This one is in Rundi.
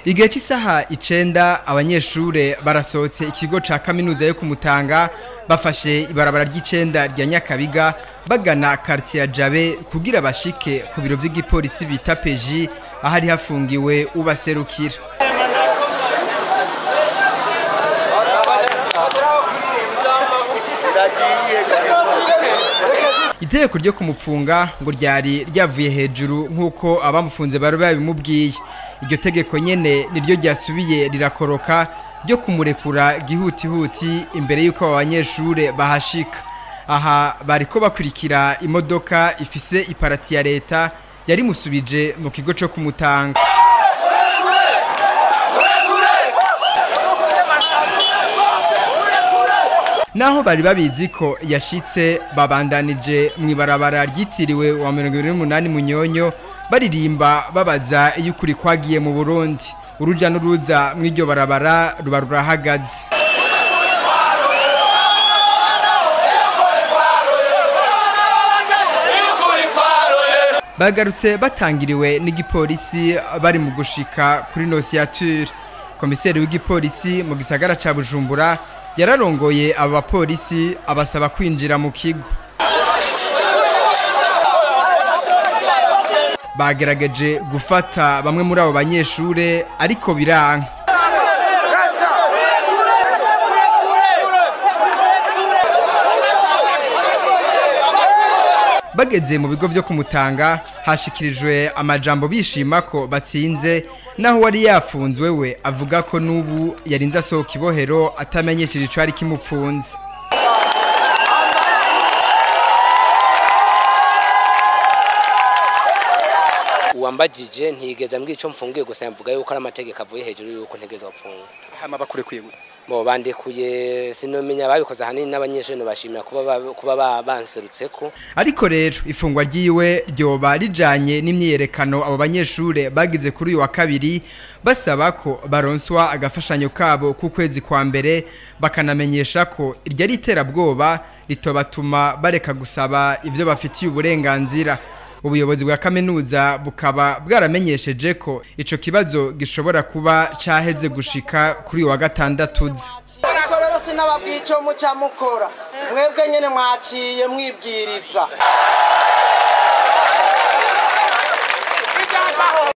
Igihe cy'isaha 9 abanyeshure barasohotse ikigo ca kaminuza yo kumutanga bafashe ibarabara ry'icenda rya Nyakabiga bagana quartier ya Jabe kugira bashike ku biro vy'igipolisi bita PJ ahari hafungiwe ubaserukira. Itegeko ryo kumupfunga ngo ryari ryavuye hejuru nkuko abamufunze bari babimubwiye. Iryo tegeko nyene niryo ryasubiye rirakoroka ryo kumurekura gihutihuti imbere yuko aba banyeshure bahashika. Aha bariko bakurikira imodoka ifise iparati ya leta yari musubije mu kigo cyo kumutanga. Naho bari babizi ko yashitse babandanije mwibarabara ryitiriwe wa 28 Munyonyo baririmba babaza iyo ukuri kwagiye mu Burundi. Uruja n'uruza mw'iryo barabara ruba rurahagaze. Bagarutse batangiriwe n'igipolisi bari mu gushika kuri nosiature. Komiseri w'igipolisi mu gisagara ca Bujumbura yararongoye aba bapolisi abasaba kwinjira mu kigo. Bagerageje gufata bamwe muri abo banyeshure ariko biranka. Bageze mu bigo vyo kumutanga hashikirijwe amajambo bishima ko batsinze, naho wari yafunzwe we avuga ko nubu yarinze asohoka ibohero atamenyesheje ico ari kimupfunze. Uwambajije ntigeze ambwira ico mfungiye, gusa mvuga yuko ari amategeko avuye hejuru yuko ntegezwa gupfungwa. Hama bakurekuye gute? Bo bandekuye sinomenya babikoze ahanini n'abanyeshuri bashimira kuba banserutseko. Ariko rero ifungwa ryiwe ryoba rijanye n'imyiyerekano abo banyeshure bagize kuri uyu wa kabiri basaba ko baronswa agafashanyo kabo ku kwezi kwa mbere, bakanamenyesha ko iryo ari iterabwoba ritobatuma bareka gusaba ivyo bafitiye uburenganzira. Ubuyobozi bwa kaminuza bukaba bwaramenyesheje ko ico kibazo gishobora kuba caheze gushika kuri uyu wa gatandatu. Ariko rero sinababwiye ico muca mukora, mwebwe nyene mwaciye mwibwiriza.